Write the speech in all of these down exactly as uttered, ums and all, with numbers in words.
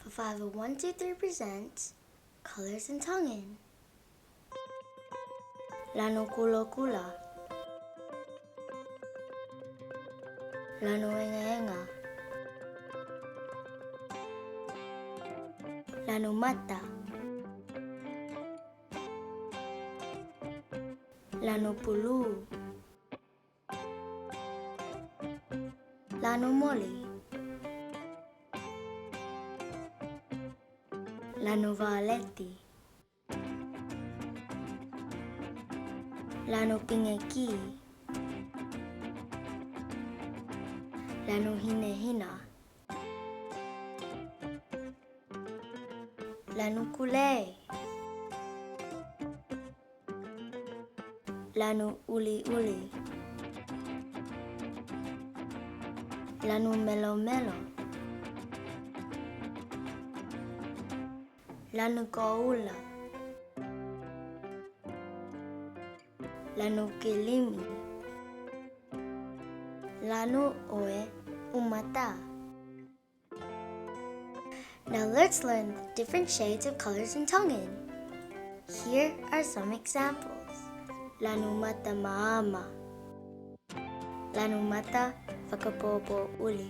Five oh one two three presents Colors in Tongan. Lanu kulokula. Lanu engaenga. Lanu mata. Lanu pulū. Lanu moli. Lanu vāleti. Lanu pingeki. Lanu hinehina. Lanu kulei. Lanu uliuli. Lanu melomelo. Lanu koula. Lanu kilimi. Lanu ʻoe ʻumata. Now let's learn the different shades of colors in Tongan. Here are some examples. Lanu mata maama. Lanu mata fakapoʻupoʻuli.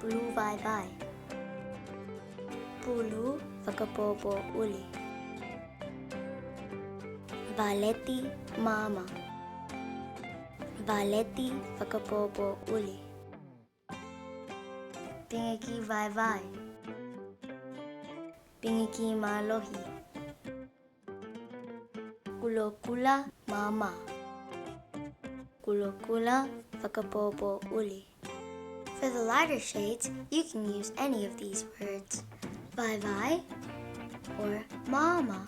Pulū vaivai. Pulū fakapoʻupoʻuli. Vāleti maama. Vāleti fakapoʻupoʻuli. Pingeki vaivai. Pingeki mālohi. Kulokula maama. Kulokula fakapoʻupoʻuli. For the lighter shades, you can use any of these words. Vaivai or maama.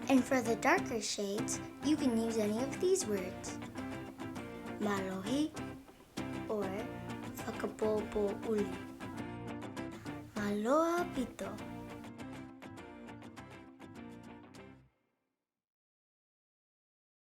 And for the darker shades, you can use any of these words. Mālohi or fakapoʻupoʻuli. Mālō ʻaupito.